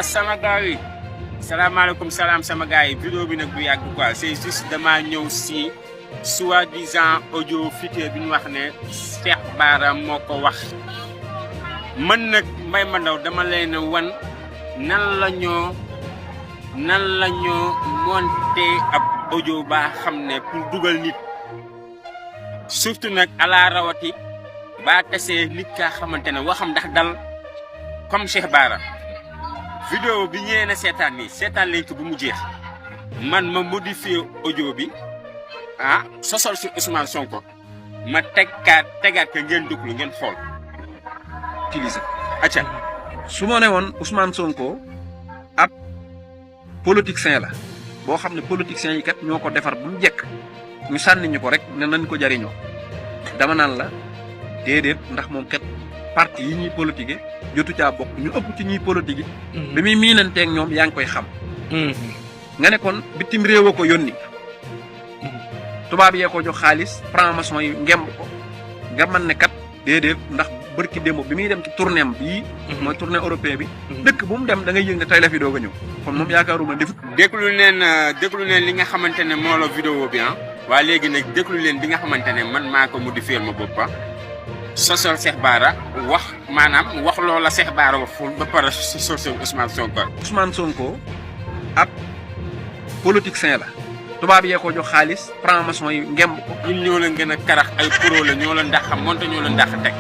sama gars yi salaamaaleykum salaam sama gars yi vidéo bi nag bu yàgg quoi c'est juste dama ñëw si soi-disant audio fuité bi ñu wax ne Cheikh Bara moo ko wax man nag Mbaye Mandaw dama leen wan nan la ñoo monté ab audio ba xam ne pour dugal nit surtout nag ala rawati ba tasee nit kaa xamante ne waxam ndax dal comme Cheikh Bara vidéo bi ñëwee na seetaan nii seetaan leen ko bu mu jeex man ma modifié audio bi sosol si Ousmane Sonko ma tegaat ko ngeen déglu ngeen xool. utiliser acca su ma ne woon Ousmane Sonko ab politicien la boo xam ne politiciens yi kat ñoo ko defar bu mu jekk ñu sànni ñu ko rek ne nañ ko jariñoo dama naan la déedéet ndax moom kat parti yi ñuy politique jotu caa bokk ñu ëpp ci ñuy politique bi muy miinanteeg ñoom yaa ngi koy xam. nga ne kon bitim réew a ko yónni tubaab yee ko jox xaalis franc-maçon yi ngemb ko nga mën ne kat déedéet ndax bërki démb bi muy dem ci tournée am bii. mooy tournée européen bi. dëkk bu mu dem da ngay yëg ne tey la fi doog a ñëw. kon moom yaakaaruma def. déglu leen li nga xamante ne moo la vidéo bi waa léegi nag déglu leen bi nga xamante ne man maa ko modifié ma bopp sosol Cheikh Bara wax maanaam wax loola Cheikh Bara wax ful ba pare sosol Ousmane Sonko. Ousmane Sonko ab politicien la tubaab yee ko jox xaalis franc-maçon yi ngemb ko. ñun ñoo leen gën a karax ay pro la ñoo leen ndax xam monte ñoo leen ndax teg.